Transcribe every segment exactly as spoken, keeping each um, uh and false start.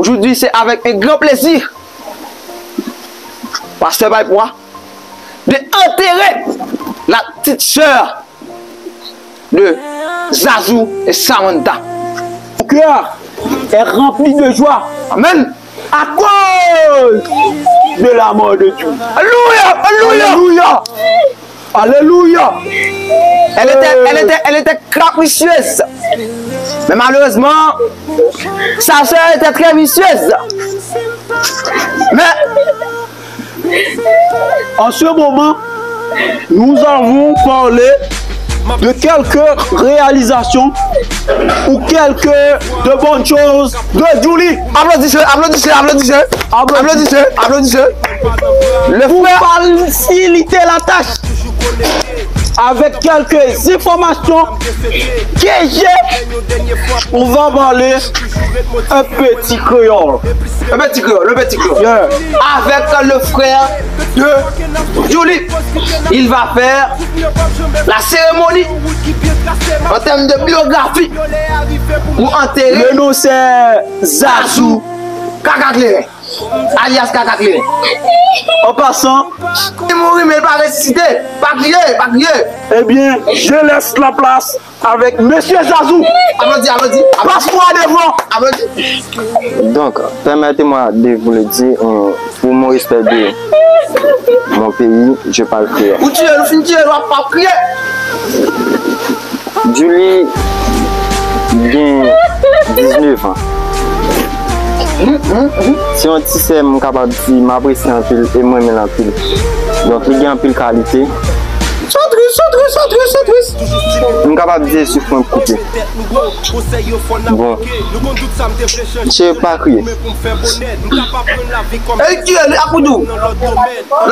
Aujourd'hui, c'est avec un grand plaisir, Pasteur Baipwa, de enterrer la petite sœur de Zazou et Samantha. Mon cœur est rempli de joie. Amen. À cause de la mort de Dieu. Alléluia, alléluia. Alléluia. Alléluia. Elle était, elle était, elle était capricieuse. Mais malheureusement, sa sœur était très vicieuse. Mais en ce moment, nous avons parlé de quelques réalisations ou quelques de bonnes choses de Julie. Applaudissez, applaudissez, applaudissez. Applaudissez, applaudissez. Le frère. Pour faciliter la tâche, avec quelques informations que j'ai, on va parler un petit créole. Le petit créole, le petit créole. Yeah. Avec le frère de Julie. Il va faire la cérémonie en termes de biographie pour enterrer. Le nom c'est Zazou. Kaka kleren. Alias Kaka kleren. En passant, li mouri men li pa resisite. Pa kriye, pa kriye. Eh bien, je laisse la place avec Monsieur Zazou. Aplodi, aplodi, aplodi. Passe-moi devant. Aplodi. Donc, permettez-moi de vous le dire, euh, pour mon respect de mon pays, je parle créole. Ou tiye l, ou fin tiye l, w ap, w ap kriye. Julie gen diznèf an. Se yon ti sè m kapab di m apresye anpil e m renmen l anpil. Donk, li gen anpil kalite. So tris, so tris, so tris, so tris. M kapab di se souf mwen k koupe. Bon. Cheri, pa kriye. Ey, tiye l, akoudou. N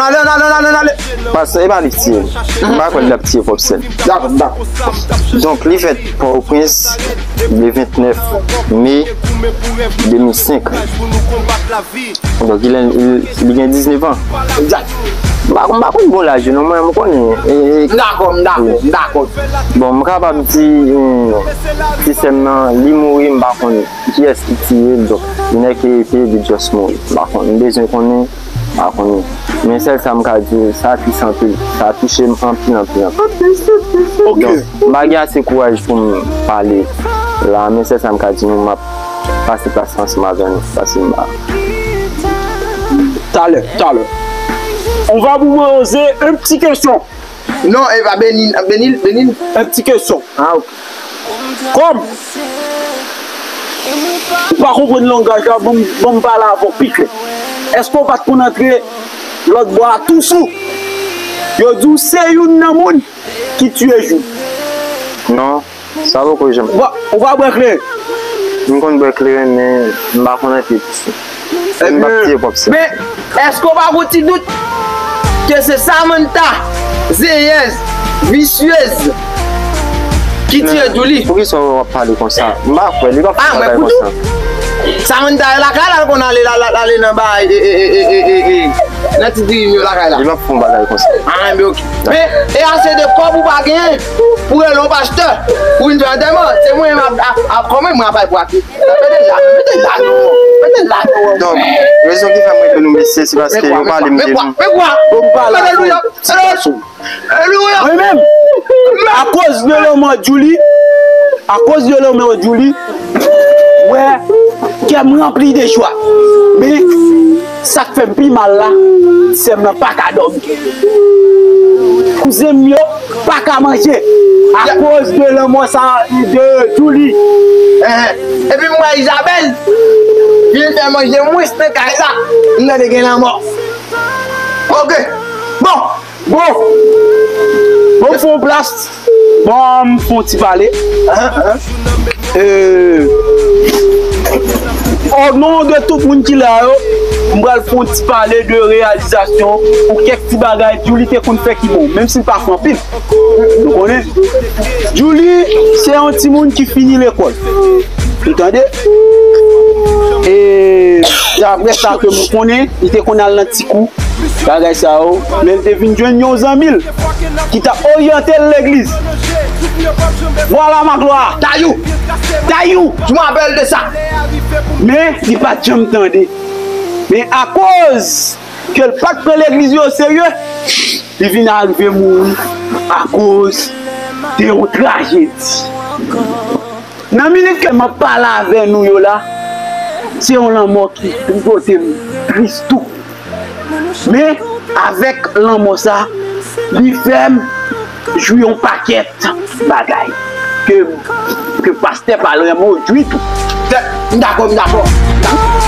ale, n ale, n ale, n ale. Paske e pa li k tiye l. M pa kwè l ap tiye pwòp sè l. Dakò, dakò. Donk, li fèt Pòtoprens le vennèf me de mil senk. Donk, li, li, li gen diznèf an. Egzak. M pa, m pa konn bon laj li non, mwen, m konnen. E, e, dakò, m dakò, m dakò. Bon, m kapab di, e, ti sè m nan, li mouri, m pa konn kiyès ki tiye l, donk, li nèk e epe, li just mouri. M pa konn, m bezwen konnen, m pa konnen. Men sèl sa m ka di w, sa tris anpil, sa touche m anpil, anpil, anpil. Ok. Donk, m pa gen ase kouraj pou m pale la, men sèl sa m ka di nou, m ap pase plas la ansanm avè nou, paske m pa. Talè, talè. On va vous poser une petite question. Non, e pa Benil, Benil, Benil. Yon ti kesyon. Ah, ok. Kòm ou pa konprann langaj la, ban m, ban m pale avè w pi klè. Èske w pa t konn antre lòt bò a tou sou? Yo di w se youn nan moun ki tiye Jou. Non. Sa poko janm. Ou pa, ou pa bwè kleren? M konn bwè kleren, men m pa konn antre tou sou. M p ap tiye pwòp sè m. Men, èske w pa gon ti dout ke se Samantha, zenyèz, visyèz, ki tiye Julie? Poukisa w ap pale konsa? M pa kwè, li p ap fè bagay konsa. Samantha lakay la, l konn ale, l ale nan bay, e, e, nan ti dirim yo lakay la. Li p ap fè yon bagay konsa. Ah, men ok. Men, e ase de kòb ou pa genyen pou rele yon pastè, pou vin fè antèman. Se mwen menm ap, ap, ap, kòman mwen ap bay pou ake. Mete la, mete la, non. Mete la, non. Donk, rezon ki fè mwen rele nou mesye, se paske yo pale m de nou. Men kwa, men kwa, men kwa. Alelouya, alelouya. Mwen menm, akoz de lanmò Julie, akoz de lanmò Julie, wè, kè m ranpli de jwa. Men, sa k fè m pi mal la, sè m nan pa ka dòmi. Kouzen m yo pa ka manje akoz de lanmò sa de Julie. Epi m wè Isabelle vin fè manje mwens nan kay la, m tande gen lanmò. Ok. Bon, bon. Bon, fè yon plas. Bon, m fè yon ti pale. Ahn, ahn. Euh, au nom de tout moun ki la yo, m pral fè yon ti pale de reyalizasyon ou kèk ti bagay Julie te konn fè ki bon, menm si l pa fè anpil. Nou konnen, Julie se yon timoun ki fini lekòl. Ou tande? E daprè sa ke m konnen, li te konn al nan ti kou. Bagay sa yo, men l te vin jwenn yon zanmi l ki t ap oryante l legliz. Vwala ma glwa! Tayou! Tayou! Je m'appelle de sa! Men li pa t janm tande. Men akoz ke l pa t pran legliz li oserye, li vin arive mouri akoz de yon trajedi. Nan minit ke m ap pale avè nou yo la, se yon lanmò ki pote m tris tou. Men, avèk lanmò sa, li fè m jwi yon pakèt bagay ke, ke pastè pa renmen w jwi tou. M dakò, m dakò.